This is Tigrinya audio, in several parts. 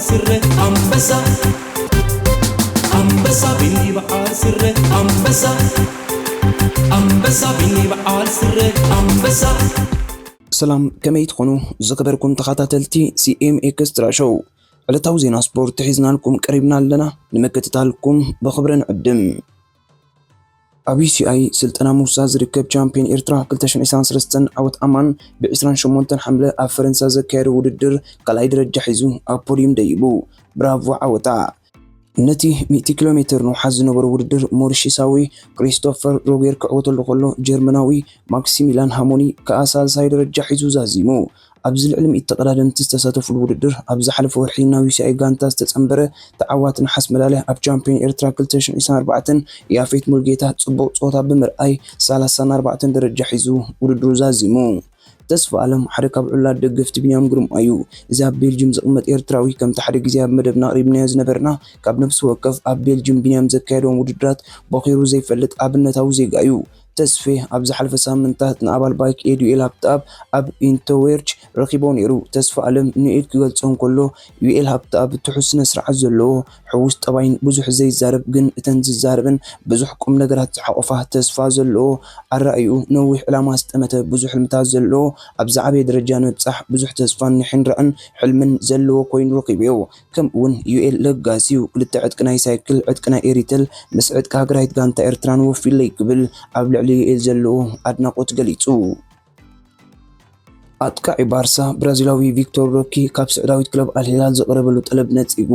ስረ ኣንበሳ ኣንበሳ ቢኒ በዓል ስረ ኣንበሳ ኣንበሳ ቢኒ በዓል ስረ ኣንበሳ። ሰላም፣ ከመይ ትኾኑ ዝኸበርኩም ተኸታተልቲ ሲኤም ኤክስትራ ሾው? ዕለታዊ ዜና ስፖርት ሒዝናልኩም ቀሪብና ኣለና። ንምክትታልኩም ብኽብሪ ንዕድም። ኣብ ዩሲኣይ ስልጠና ምውሳድ ዝርከብ ቻምፒዮን ኤርትራ ክልተ ሽሕን ዕስራን ሰለስተን ዓወት ኣማን ብ ዕስራን ሸሞንተን ሓምለ ኣብ ፈረንሳ ዘካየዶ ውድድር ካልኣይ ደረጃ ሒዙ ኣብ ፖዲየም ደይቡ። ብራቮ ዓወታ! ነቲ ሚእቲ ኪሎ ሜትር ንውሓት ዝነበሮ ውድድር ሞሪሽሳዊ ክሪስቶፈር ሮጌር ክዕወተሉ ከሎ፣ ጀርመናዊ ማክሲሚላን ሃሞኒ ከኣ ሳልሳይ ደረጃ ሒዙ ዛዚሙ። ኣብዚ ልዕሊ ሚእቲ ተቐዳደምቲ ዝተሳተፉሉ ውድድር፣ ኣብ ዝሓለፈ ወርሒ ናብ ዩሲኣይ ጋንታ ዝተጸንበረ ተዓዋቲ ነሓስ መዳልያ ኣብ ቻምፒዮን ኤርትራ ክልተ ሽሕን ዕስራን ኣርባዕተን ያፌት ሙልጌታ ጽቡቕ ጸወታ ብምርኣይ ሰላሳን ኣርባዕተን ደረጃ ሒዙ ውድድሩ ዛዚሙ። ተስፋ ኣለም ሓደ ካብ ዕሉላት ደገፍቲ ቢንያም ግርማይ እዩ። እዚ ኣብ ቤልጅም ዝቕመጥ ኤርትራዊ፣ ከምቲ ሓደ ግዜ ኣብ መደብና ኣቕሪብናዮ ዝነበርና፣ ካብ ነፍሲ ወከፍ ኣብ ቤልጅም ቢንያም ዘካየዶም ውድድራት ቦኺሩ ዘይፈልጥ ኣብነታዊ ዜጋ እዩ። ተስፌ ኣብ ዝሓለፈ ሳምንታት ንኣባል ባይክ ኤድ ዩኤል ሃብተኣብ ኣብ ኢንተዌርች ረኺቦ ነይሩ። ተስፋ ኣለም ንዩኤል ክገልጾ እንከሎ፣ ዩኤል ሃብተኣብ ትሑት ስነ ስርዓት ዘለዎ፣ ሕዉስ ጠባይን ብዙሕ ዘይዛረብ ግን እተን ዝዛረበን ብዙሕ ቁም ነገራት ዝሓቖፋ፣ ተስፋ ዘለዎ፣ ኣረኣእይኡ ነዊሕ ዕላማ ዝጠመተ፣ ብዙሕ ሕልምታት ዘለዎ፣ ኣብ ዝዓበየ ደረጃ ንምብጻሕ ብዙሕ ተስፋን ንሕንራእን ሕልምን ዘለዎ ኮይኑ ረኺበዮ። ከምኡ እውን ዩኤል ለጋሲ'ዩ። ክልተ ዕጥቂ ናይ ሳይክል፣ ዕጥቂ ናይ ኤሪተል፣ ምስ ዕጥቂ ሃገራዊት ጋንታ ኤርትራን ወፊለይ ክብል ኣብ ልዕሊ ዩኤል ዘለዎ ኣድናቖት ገሊጹ። ኣጥቃዒ ባርሳ ብራዚላዊ ቪክቶር ሮኪ ካብ ስዑዳዊት ክለብ ኣልሂላል ዝቐረበሉ ጠለብ ነጺጉ።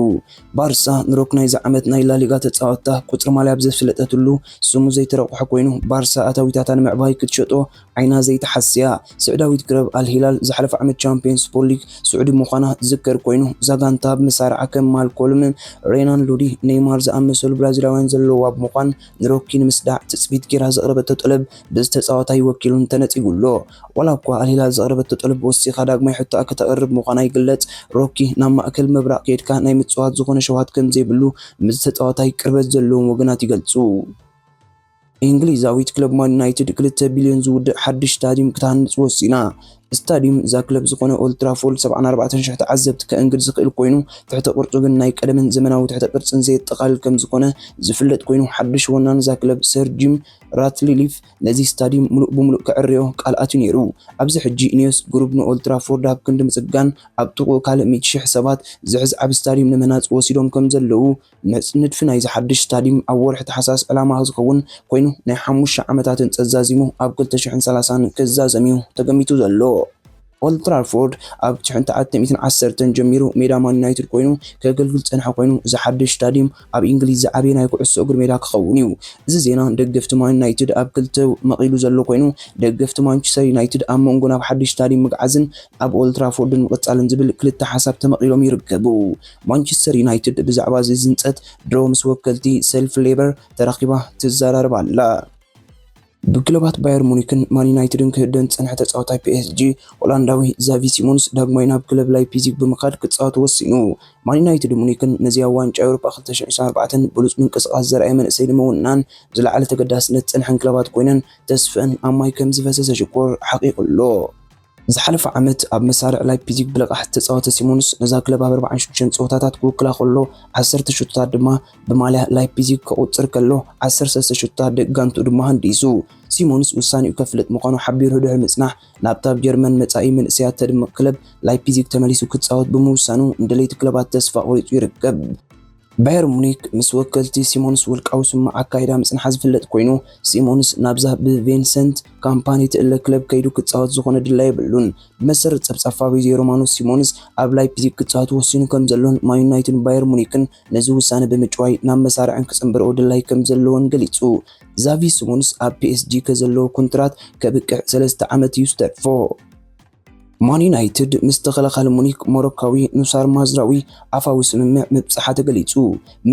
ባርሳ ንሮክ ናይዚ ዓመት ናይ ላሊጋ ተጻወትታ ቁጽሪ ማልያ ብዘፍለጠትሉ ስሙ ዘይተረቑሐ ኮይኑ፣ ባርሳ ኣታዊታታ ንምዕባይ ክትሸጦ ዓይና ዘይትሓስያ። ስዑዳዊት ክለብ ኣልሂላል ዝሓለፈ ዓመት ቻምፒየንስ ሊግ ስዑዲ ምዃና ዝዝከር ኮይኑ፣ እዛ ጋንታ ብመሳርዓ ከም ማልኮልም፣ ሬናን ሉዲ፣ ኔይማር ዝኣመሰሉ ብራዚላውያን ዘለዋ ብምዃን ንሮኪ ንምስዳዕ ትጽቢት ጌራ ዘቕረበቶ ጠለብ በዚ ተጻዋታይ ወኪሉን ተነጺጉ ኣሎ። ዋላ እኳ ኣልሂላል ዘቕረበቶ ጠለብ ወሲኻ ዳግማይ ሕቶኣ ከተቕርብ ምዃና ይግለጽ፣ ሮኪ ናብ ማእከል ምብራቕ ከይድካ ናይ ምጽዋት ዝኾነ ሸውሃት ከም ዘይብሉ ምስዚ ተጻዋታይ ቅርበት ዘለዎም ወገናት ይገልጹ። እንግሊዛዊት ክለብ ማን ዩናይትድ ክልተ ቢልዮን ዝውድእ ሓድሽ ስታድዩም ክትሃንጽ ወሲና። ስታድዩም እዛ ክለብ ዝኾነ ኦልድ ትራፎርድ ሰብዓን ኣርባዕተን ሽሕ ተዓዘብቲ ከእንግድ ዝኽእል ኮይኑ፣ ትሕተ ቅርጹ ግን ናይ ቀደምን ዘመናዊ ትሕተ ቅርጽን ዘየጠቓልል ከም ዝኾነ ዝፍለጥ ኮይኑ፣ ሓድሽ ወናን እዛ ክለብ ሰር ጂም ራትክሊፍ ነዚ ስታድዩም ምሉእ ብምሉእ ክዕርዮ ቃል ኣትዩ ነይሩ። ኣብዚ ሕጂ ኢኒዮስ ግሩፕ ንኦልድ ትራፎርድ ኣብ ክንዲ ምጽጋን፣ ኣብ ጥቕኡ ካልእ ሚእቲ ሽሕ ሰባት ዝሕዝ ዓቢ ስታድዩም ንምህናጽ ወሲዶም ከም ዘለዉ፣ ነጽ-፣ ንድፊ ናይዚ ሓድሽ ስታድዩም ኣብ ወርሒ ታሕሳስ ዕላማ ዝኸውን ኮይኑ፣ ናይ ሓሙሽተ ዓመታትን ጸዛዚሙ ኣብ ክልተ ሽሕን ሰላሳን ክዛዘም እዩ ተገሚቱ ዘሎ። ኦልድ ትራፎርድ ኣብ ትሽዓተ ሚእትን ዓሰርተን ጀሚሩ ሜዳ ማን ዩናይትድ ኮይኑ ከገልግል ዝጸንሐ ኮይኑ፣ እዚ ሓድሽ ስታድዩም ኣብ እንግሊዝ ዝዓበየ ናይ ኩዕሶ እግሪ ሜዳ ክኸውን እዩ። እዚ ዜና ደገፍቲ ማን ዩናይትድ ኣብ ክልተ መቒሉ ዘሎ ኮይኑ፣ ደገፍቲ ማንቸስተር ዩናይትድ ኣብ መንጎ ናብ ሓድሽ ስታድዩም ምግዓዝን ኣብ ኦልድ ትራፎርድን ምቕጻልን ዝብል ክልተ ሓሳብ ተመቒሎም ይርከቡ። ማንቸስተር ዩናይትድ ብዛዕባ እዚ ዝንጸት ድሮ ምስ ወከልቲ ሰልፍ ሌበር ተራኺባ ትዘራረብ ኣላ። ብክለባት ባየር ሙኒክን ማን ዩናይትድን ክህደን ዝጸንሐ ተጻዋታይ ፒኤስጂ ሆላንዳዊ ዛቪ ሲሞንስ ዳግማይ ናብ ክለብ ላይፕዚግ ብምኻድ ክጻወት ወሲኑ። ማን ዩናይትድ ሙኒክን ነዚ ኣብ ዋንጫ ኤውሮጳ ክልተ ሽሕን ዕስራን ኣርባዕተን ብሉጽ ምንቅስቓስ ዘርኣየ መንእሰይ ንምውናን ዝለዓለ ተገዳስነት ዝጸንሐን ክለባት ኮይነን ተስፈን ኣብ ማይ ከም ዝፈሰሰ ሽኮር ሓቒቑ ኣሎ። ዝሓለፈ ዓመት ኣብ መሳርዕ ላይፕዚግ ብልቓሕ ዝተጻወተ ሲሞንስ ነዛ ክለብ ኣብ ኣርባዓን ሽዱሽተን ጸወታታት ክውክላ ከሎ ዓሰርተ ሽቶታት ድማ ብማልያ ላይፕዚግ ከቑጽር ከሎ ዓሰርተ ሰለስተ ሽቶታት ደቂ ጋንትኡ ድማ ሃንዲሱ። ሲሞንስ ውሳኔኡ ከፍልጥ ምዃኑ ሓቢሩ ድሕሪ ምጽናሕ ናብታ ኣብ ጀርመን መጻኢ መንእሰያት ተድምቕ ክለብ ላይፕዚግ ተመሊሱ ክጻወት ብምውሳኑ ንደለይቲ ክለባት ተስፋ ቆሪጹ ይርከብ። ባየር ሙኒክ ምስ ወከልቲ ሲሞንስ ውልቃዊ ስምምዕ ኣካይዳ ምጽንሓ ዝፍለጥ ኮይኑ፣ ሲሞንስ ናብዛ ብቬንሰንት ካምፓኒ ትእለ ክለብ ከይዱ ክጻወት ዝኾነ ድላይ የብሉን። ብመሰረት ጸብጻብ ፋብሪዚዮ ሮማኖ፣ ሲሞንስ ኣብ ላይፕዚግ ክጻወት ወሲኑ ከም ዘሎን ማን ዩናይትድን ባየር ሙኒክን ነዚ ውሳነ ብምጭዋይ ናብ መሳርዕን ክጽንብርኦ ድላይ ከም ዘለዎን ገሊጹ። ዛቪ ሲሞንስ ኣብ ፒኤስጂ ከዘለዎ ኮንትራት ከብቅዕ ሰለስተ ዓመት እዩ ዝተርፎ። ማን ዩናይትድ ምስ ተኸላኻሊ ሙኒክ ሞሮካዊ ኑሳር ማዝራዊ ኣፋዊ ስምምዕ ምብጽሓ ተገሊጹ።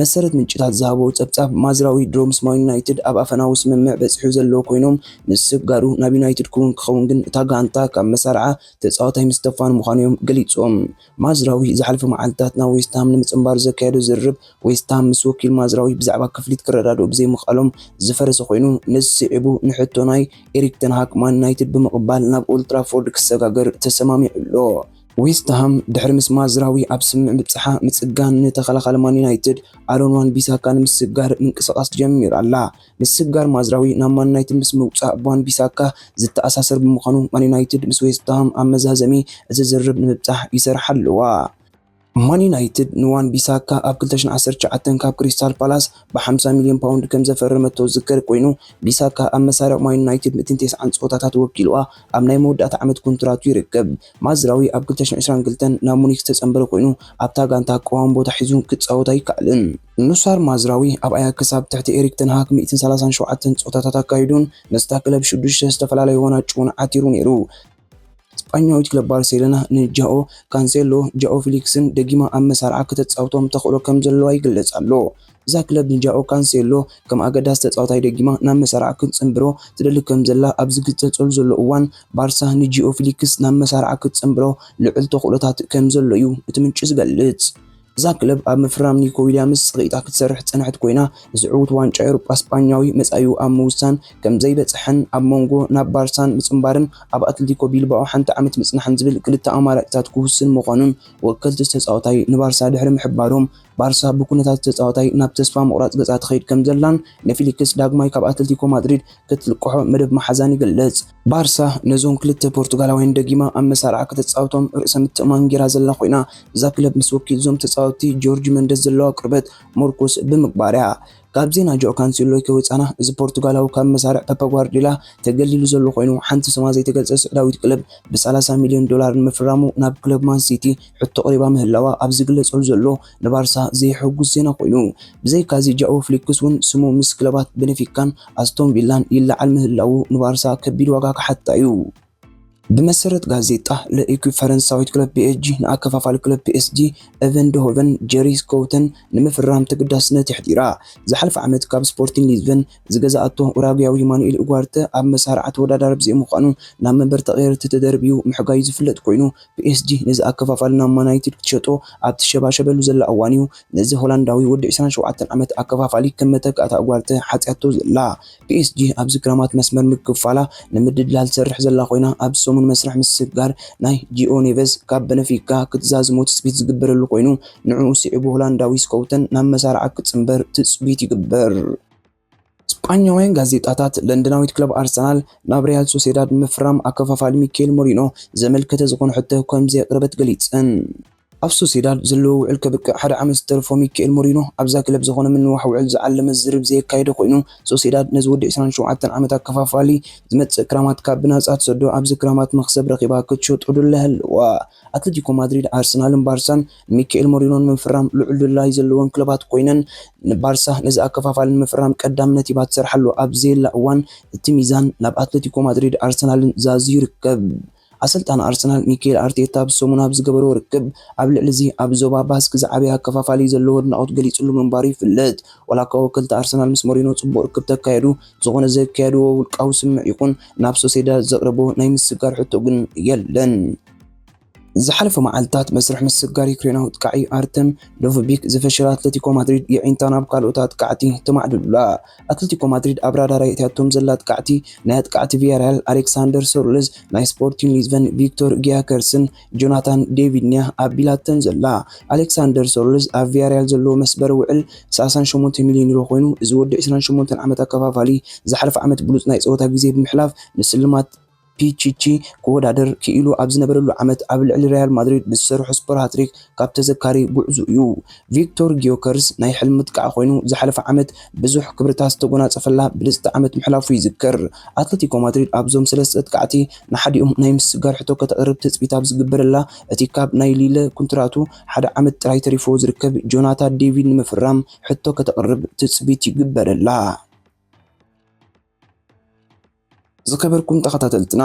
መሰረት ምንጭታት ዝሃቦ ጸብጻብ፣ ማዝራዊ ድሮ ምስ ማን ዩናይትድ ኣብ ኣፈናዊ ስምምዕ በጺሑ ዘለዎ ኮይኖም፣ ምስግጋሩ ናብ ዩናይትድ ክውን ክኸውን ግን እታ ጋንታ ካብ መሳርዓ ተጻዋታይ ምስተፋን ምዃኑ እዮም ገሊጾም። ማዝራዊ ዝሓለፈ መዓልታት ናብ ዌስትሃም ንምጽንባር ዘካየዶ ዝርርብ፣ ዌስትሃም ምስ ወኪል ማዝራዊ ብዛዕባ ክፍሊት ክረዳድኡ ብዘይምኽኣሎም ዝፈረሰ ኮይኑ፣ ነዚ ስዒቡ ንሕቶ ናይ ኤሪክ ተን ሃግ ማን ዩናይትድ ብምቕባል ናብ ኦልድ ትራፎርድ ክሰጋገር ተሰማሚዑ ኣሎ። ዌስትሃም ድሕሪ ምስ ማዝራዊ ኣብ ስምምዕ ምብጽሓ፣ ምጽጋን ንተኸላኻሊ ማን ዩናይትድ ኣሮን ዋን ቢሳካ ንምስግጋር ምንቅስቓስ ጀሚራ ኣላ። ምስግጋር ማዝራዊ ናብ ማን ዩናይትድ ምስ ምውጻእ ብዋን ቢሳካ ዝተኣሳሰር ብምዃኑ፣ ማን ዩናይትድ ምስ ዌስትሃም ኣብ መዛዘሚ እቲ ዝርርብ ንምብጻሕ ይሰርሓ ኣለዋ። ማን ዩናይትድ ንዋን ቢሳካ ኣብ ክልተ ሽሕን ዓሰርተ ትሽዓተን ካብ ክሪስታል ፓላስ ብ ሓምሳ ሚልዮን ፓውንድ ከም ዘፈረመቶ ዝዝከር ኮይኑ፣ ቢሳካ ኣብ መሳርዕ ማን ዩናይትድ ሚእትን ተስዓን ጸወታታት ወኪልዋ ኣብ ናይ መወዳእታ ዓመት ኮንትራቱ ይርከብ። ማዝራዊ ኣብ ክልተ ሽሕን ዕስራን ክልተን ናብ ሙኒክ ዝተጸንበረ ኮይኑ፣ ኣብታ ጋንታ ቀዋሚ ቦታ ሒዙ ክጻወት ኣይከኣልን። ኑሳር ማዝራዊ ኣብ ኣያክስ ኣብ ትሕቲ ኤሪክ ተን ሃግ ሚእትን ሰላሳን ሸውዓተን ጸወታታት ኣካይዱን ምስታ ክለብ ሽዱሽተ ዝተፈላለዩ ዋናጭ እውን ዓቲሩ ነይሩ። ስጳኛዊት ክለብ ባርሴሎና ንጃኦ ካንሴሎ፣ ጃኦ ፊሊክስን ደጊማ ኣብ መሳርዓ ከተጻውቶም ተኽእሎ ከም ዘለዋ ይግለጽ ኣሎ። እዛ ክለብ ንጃኦ ካንሴሎ ከም ኣገዳሲ ተጻዋታይ ደጊማ ናብ መሳርዓ ክትጽንብሮ ትደሊ ከም ዘላ ኣብ ዝግለጸሉ ዘሎ እዋን፣ ባርሳ ንጂኦ ፊሊክስ ናብ መሳርዓ ክትጽንብሮ ልዑል ተኽእሎታት ከም ዘሎ እዩ እቲ ምንጪ ዝገልጽ። እዛ ክለብ ኣብ ምፍራም ኒኮ ዊልያምስ ጸቒጣ ክትሰርሕ ዝጸንሐት ኮይና፣ እዚ ዕዉት ዋንጫ ኤውሮጳ ስጳኛዊ መጻኢኡ ኣብ ምውሳን ከም ዘይበጽሐን ኣብ መንጎ ናብ ባርሳን ምጽንባርን ኣብ ኣትሌቲኮ ቢልባኦ ሓንቲ ዓመት ምጽናሕን ዝብል ክልተ ኣማራጺታት ክውስን ምዃኑን ወከልቲ ተጻዋታይ ንባርሳ ድሕሪ ምሕባሮም፣ ባርሳ ብኩነታት ተጻዋታይ ናብ ተስፋ ምቑራጽ ገጻ ትኸይድ ከም ዘላን ንፊሊክስ ዳግማይ ካብ ኣትሌቲኮ ማድሪድ ክትልቅሖ መደብ መሓዛን ይገልጽ። ባርሳ ነዞም ክልተ ፖርቱጋላውያን ደጊማ ኣብ መሳርዓ ከተጻውቶም ርእሰ ምትእማን ጌራ ዘላ ኮይና፣ እዛ ክለብ ምስ ወኪል እዞም ተጻወትቲ ጆርጅ መንደስ ዘለዋ ቅርበት ምርኩስ ብምግባር እያ። ካብ ዜና ጆኦ ካንሴሎ ከይወጻና፣ እዚ ፖርቱጋላዊ ካብ መሳርዕ ፔፕ ጓርዲዮላ ተገሊሉ ዘሎ ኮይኑ፣ ሓንቲ ስማ ዘይተገልጸ ስዑዳዊት ክለብ ብ ሰላሳ ሚልዮን ዶላር ንምፍራሙ ናብ ክለብ ማን ሲቲ ሕቶ ቀሪባ ምህላዋ ኣብ ዝግለጸሉ ዘሎ፣ ንባርሳ ዘየሐጉስ ዜና ኮይኑ፣ ብዘይካዚ ጃኦ ፍሊክስ እውን ስሙ ምስ ክለባት ቤኔፊካን ኣስቶን ቪላን ይለዓል ምህላዉ ንባርሳ ከቢድ ዋጋ ክሓታ እዩ። ብመሰረት ጋዜጣ ለኢኩ፣ ፈረንሳዊት ክለብ ፒኤስጂ ንኣከፋፋሊ ክለብ ፒኤስጂ ኤቨን ደሆቨን ጀሪ ስኮውተን ንምፍራም ተገዳስነት የሕዲራ። ዝሓለፈ ዓመት ካብ ስፖርቲንግ ሊዝበን ዝገዛኣቶ ኡራጉያዊ ማኑኤል ኡጓርተ ኣብ መሳርዓ ተወዳዳሪ ብዘይምዃኑ ናብ መንበር ተቐየርቲ ተደርብዩ ምሕጋዩ ዝፍለጥ ኮይኑ፣ ፒኤስጂ ነዚ ኣከፋፋሊ ናብ ማን ዩናይትድ ክትሸጦ ኣብ ትሸባሸበሉ ዘላ እዋን እዩ ነዚ ሆላንዳዊ ወዲ ዕስራን ሸውዓተን ዓመት ኣከፋፋሊ ከም መተካእታ ኡጓርተ ሓጽያቶ ዘላ። ፒኤስጂ ኣብዚ ክረማት መስመር ምክፋላ ንምድላል ትሰርሕ ዘላ ኮይና፣ ኣብዚ ሰሙን መስርሕ ምስግጋር ናይ ጂኦ ኔቨዝ ካብ በነፊካ ክትዛዝሞ ትጽቢት ዝግበረሉ ኮይኑ፣ ንዕኡ ስዒቡ ሆላንዳዊ ስኮውተን ናብ መሳርዓ ክጽንበር ትጽቢት ይግበር። ስጳኛውያን ጋዜጣታት፣ ለንደናዊት ክለብ ኣርሰናል ናብ ሪያል ሶሴዳድ ንምፍራም ኣከፋፋሊ ሚካኤል ሞሪኖ ዘመልከተ ዝኾነ ሕቶ ከም ዘየቕረበት ገሊጸን። ኣብ ሶሴዳድ ዘለዎ ውዕል ከብቅዕ ሓደ ዓመት ዝተረፎ ሚካኤል ሞሪኖ፣ ኣብዛ ክለብ ዝኾነ ምንዋሕ ውዕል ዝዓለመ ዝርርብ ዘየካየደ ኮይኑ፣ ሶሴዳድ ነዚ ወዲ ዕስራን ሸውዓተን ዓመት ኣከፋፋሊ ዝመጽእ ክራማት ካብ ብናጻ ትሰዶ፣ ኣብዚ ክራማት መኽሰብ ረኺባ ክትሸጦ ድላያ ኣለዋ። ኣትሌቲኮ ማድሪድ፣ ኣርሰናልን ባርሳን ንሚካኤል ሞሪኖ ንምፍራም ልዑል ድላይ ዘለወን ክለባት ኮይነን፣ ንባርሳ ነዚ ኣከፋፋሊ ንምፍራም ቀዳምነት ሂባ ትሰርሓሉ ኣብ ዘየላ እዋን፣ እቲ ሚዛን ናብ ኣትሌቲኮ ማድሪድ ኣርሰናልን ዛዝዩ ይርከብ። ኣሰልጣኒ ኣርሰናል ሚካኤል ኣርቴታ ብሰሙን ኣብ ዝገበሮ ርክብ፣ ኣብ ልዕሊ እዚ ኣብ ዞባ ባስክ ዝዓበየ ኣከፋፋሊ ዘለዎ ኣድናቖት ገሊጹሉ ምንባሩ ይፍለጥ። ዋላ እኳ ወከልቲ ኣርሰናል ምስ ሞሪኖ ጽቡቕ ርክብ ተካየዱ፣ ዝኾነ ዘካየድዎ ውልቃዊ ስምዕ ይኹን ናብ ሶሴዳድ ዘቕረቦ ናይ ምስጋር ሕቶ ግን የለን። ዝሓለፈ መዓልታት መስርሕ ምስጋር ዩክሬናዊ ኣጥቃዒ ኣርተም ዶቭቢክ ዝፈሸለ ኣትሌቲኮ ማድሪድ የዒንታ ናብ ካልኦት ኣጥቃዕቲ ተማዕድሉላ። ኣትሌቲኮ ማድሪድ ኣብ ራዳር ኣእትያቶም ዘላ ኣጥቃዕቲ ናይ ኣጥቃዕቲ ቪያሪያል ኣሌክሳንደር ሶርልዝ፣ ናይ ስፖርቲንግ ሊዝበን ቪክቶር ጊያከርስን ጆናታን ዴቪድንያ ኣቢላተን ዘላ። ኣሌክሳንደር ሶርልዝ ኣብ ቪያሪያል ዘለዎ መስበሪ ውዕል ሰላሳን ሸሞንተ ሚልዮን ዩሮ ኮይኑ፣ እዚ ወዲ ዕስራን ሸሞንተን ዓመት ኣከፋፋሊ ዝሓለፈ ዓመት ብሉጽ ናይ ጸወታ ግዜ ብምሕላፍ ንስልማት ፒቺቺ ክወዳደር ክኢሉ ኣብ ዝነበረሉ ዓመት ኣብ ልዕሊ ሪያል ማድሪድ ብዝሰርሖ ስፖር ሃትሪክ ካብ ተዘካሪ ጉዕዙ እዩ። ቪክቶር ጊዮከርስ ናይ ሕልሚ ጥቃዕ ኮይኑ ዝሓለፈ ዓመት ብዙሕ ክብርታት ዝተጎናጸፈላ ብልጽቲ ዓመት ምሕላፉ ይዝከር። ኣትለቲኮ ማድሪድ ኣብዞም ሰለስተ ጥቃዕቲ ንሓዲኦም ናይ ምስጋር ሕቶ ከተቕርብ ትጽቢት ኣብ ዝግበረላ፣ እቲ ካብ ናይ ሊለ ኩንትራቱ ሓደ ዓመት ጥራይ ተሪፎ ዝርከብ ጆናታ ዴቪድ ንምፍራም ሕቶ ከተቕርብ ትጽቢት ይግበረላ። ዝኸበርኩም ተኸታተልትና፣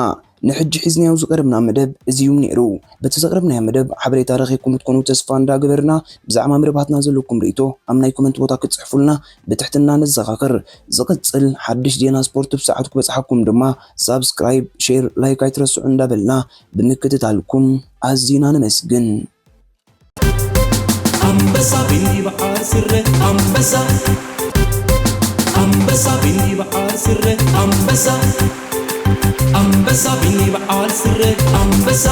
ንሕጂ ሒዝናዮ ዝቐረብና መደብ እዚ እዩ ነይሩ። በቲ ዘቕረብናዮ መደብ ሓበሬታ ረኺብኩም ክትኮኑ ተስፋ እንዳገበርና፣ ብዛዕባ መደባትና ዘለኩም ርእይቶ ኣብ ናይ ኮመንት ቦታ ክትጽሕፉልና ብትሕትና ነዘኻኽር። ዝቕጽል ሓድሽ ዜና ስፖርት ብሰዓቱ ክበጽሓኩም ድማ ሳብስክራይብ፣ ሼር፣ ላይክ ኣይትረስዑ እንዳበልና ብምክትታልኩም ኣዚና ነመስግን። ኣንበሳ ቢኒ በዓል ስረ ኣንበሳ ኣንበሳ ቢኒ በዓል ስረ ኣንበሳ ኣንበሳ ቢኒ በዓል ስረ ኣንበሳ